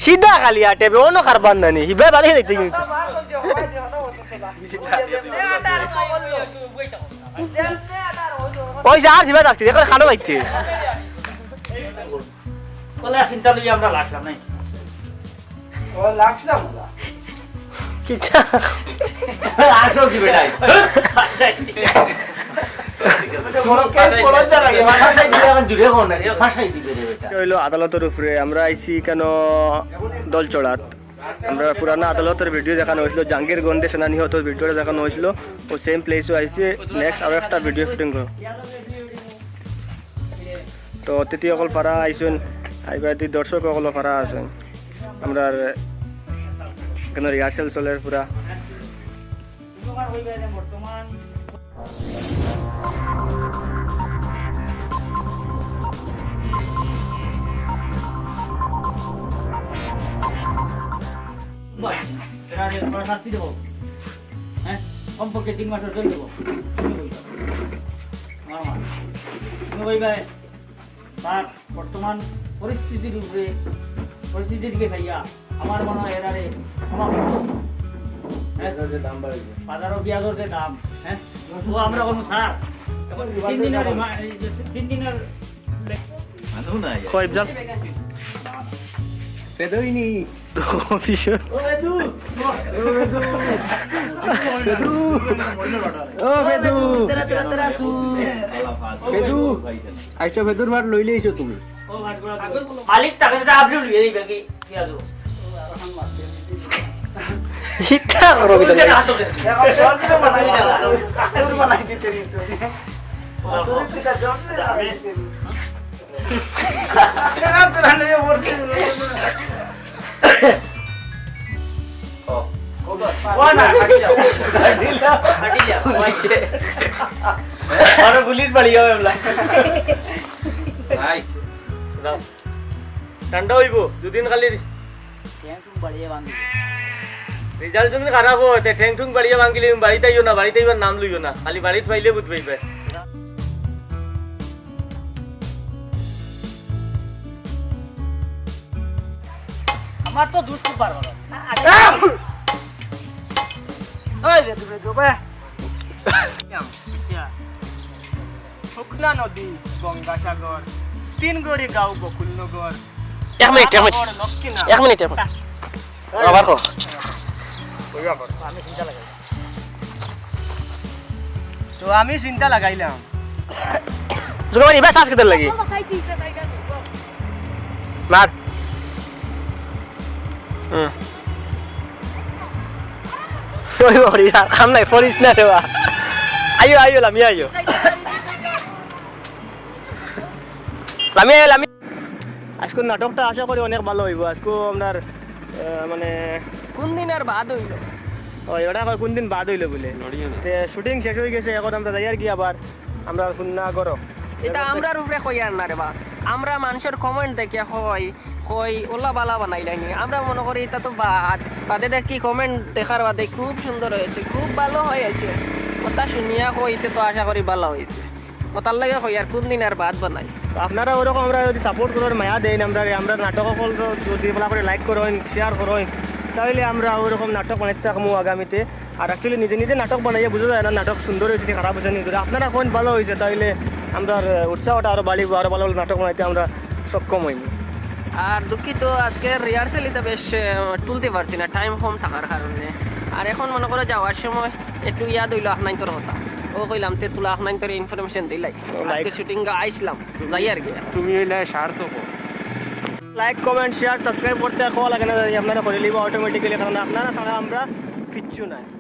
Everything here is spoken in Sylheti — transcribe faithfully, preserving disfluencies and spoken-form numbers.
সিধা খালি আটে বে, অন্য কারবার নানি, হিবা বাড়ি যাইতে কিন্তু। ওই যা, আর হিবা যাচ্ছে, এখন খানো লাগছে। বলে, আর চিন্তা লইয়া আমরা লাগলাম নাই। ও, লাগছিলাম না। কিতা? আসো কি বেটা? বড় কেস পড়ার জায়গা কি? ফাঁসাই দিলে এখন জুড়ে কোন নাই? ফাঁসাই দিবে রে বেটা। এটা হইলো আদালতর উপরে। আমরা আইছি কেন দলছড়াত। আমরা পুরানা আদালতর ভিডিও দেখানো হয়েছিল, জাহাঙ্গীরগঞ্জে সেনা নিহত ভিডিওটা দেখানো হয়েছিল। ও সেম প্লেসও আইছি, নেক্সট আরো একটা ভিডিও শুটিং করো। তো অতিথি অকল ফারা আইছইন, আইবা দি দর্শক অকল ফারা আছইন। আমরার কেন রিহার্সাল চলের পুরা। এরা রে, তোরা শাস্তি দেবো। হ্যাঁ? কমপক্ষে তিন মাসের জেল দেবো। তুমি বলবে। আমার মা। তুমি বলবে, স্যার, বর্তমান পরিস্থিতির উপরে, পরিস্থিতির দিকে চাইয়া আমার মনে হয় এরারে ক্ষমা করো। হ্যাঁ? পেঁয়াজের যে দাম বাড়িছে। বাজারও পেঁয়াজের যে দাম, হ্যাঁ? তো আমরা বলবো, স্যার, এখন তিন দিনের রিমা-, এই যে তিন দিনের কয় ইফজাল? পেদইনি। ও বেদু। ও বেদু। ও বেদু। আইছো বেদুর ভাত লইলে আইছো তুমি। মালিক তাকে তো আপনি লইয়া দিবেন কি? কি আদু? ইতা করো কি তুমি? ও। ও না, কাটি যাও। কাটি যাও। আরো বুলেট বাড়ি যাবে বলা। নাই। দাও। ঠান্ডা হইব, দুদিন খালি ঠ্যাং ঠুং বাড়িয়ে বান্ধি। রেজাল্ট যদি খারাপ হয়, তে ঠ্যাং ঠুং বাড়িয়ে ভাঙিলে বাড়িতে আইও না, বাড়িতে আইবার নাম লইও না, খালি বাড়িত পাইলে বুঝ পাইবে। আমার তো দুষ খুব বার বার। ওই রে, দূরে দূরে। আচ্ছা। শুকনা নদী, গঙ্গাসাগর, তিনগড়ি গাঁও, বকুলনগর, এক মিনিট, এক মিনিট। লক্ষ্মীনা। এক মিনিট, এক মিনিট। আবার কও। আমি চিন্তা লাগাই। তো আমি চিন্তা লাগাইলাম। জোগাড় ইবা শ্বাস কেদের লাগি? মার। হুম। ওই বাবা রে, আর কাম নাই, পড়িস না রে বা। আইও, আইও, লামিয়া আইও। লামিয়া আইও, লামিয়া। আজকের নাটকটা আশা করি অনেক ভালো হইব। আজকে আপনার, আহ, মানে কোন দিন আর বাদ হইল? ও, এটা কয় কোন দিন বাদ হইল বলে। নড়িয়া না। তে শুটিং শেষ হয়ে গেছে, এখন আমরা যাই আর কি আবার। আমরা হুন্না করো। এটা আমরার উপরে কইয়ার না রে বা। আমরা মানুষের কমেন্ট দেখে কই, কই, "ওলা বালা বানাইলাইনি।" আমরা মনে করি, "এটা তো বাদ।" বাদে দেখি কমেন্ট দেখার বাদে, "খুব সুন্দর হয়েছে, খুব ভালো হয়েছে।" কথা শুনিয়া কই, "ইতে তো আশা করি ভালো হয়েছে।" ওটার লাগে কই, আর কোন দিন আর বাদ বানাই। তো আপনারা ওরকম আমরা যদি সাপোর্ট করেন, মায়া দেন, আমরা, আমরা নাটক সকল যদি ভালো করে লাইক করেন, শেয়ার করেন, তাহলে আমরা ওরকম নাটক বানাইতে থাকবো আগামীতে। আর actually নিজে নিজে নাটক বানাইয়া বুঝা যায় না নাটক সুন্দর হয়েছে কি খারাপ হয়েছে নি। যদি আপনারা কইন ভালো হয়েছে, তাহলে আমরার, আহ, উৎসাহটা আরো বাড়িব, আরো ভালো ভালো নাটক বানাইতে আমরা সক্ষম হইব। আর দুঃখিত, আজকে রিহার্সাল ইতা বেশ, আহ, তুলতে পারছি না, টাইম কম থাকার কারণে। আর এখন মনে করো যাওয়ার সময় একটু ইয়াদ হইলো আফনাইন্তর কথা। ও কইলাম, তে তুলা আফনাইন্তর ইনফরমেশন দিলাই। তো আজকে লাইক শুটিং আইসলাম, যাই আর কি। তুমি হইলে সার্থক। লাইক, কমেন্ট, শেয়ার, সাবস্ক্রাইব করতে আর কওয়া লাগে না, আপনারা করে লিবা অটোমেটিক্যালি, কারণ আপনারা ছাড়া আমরা কিচ্ছু নাই।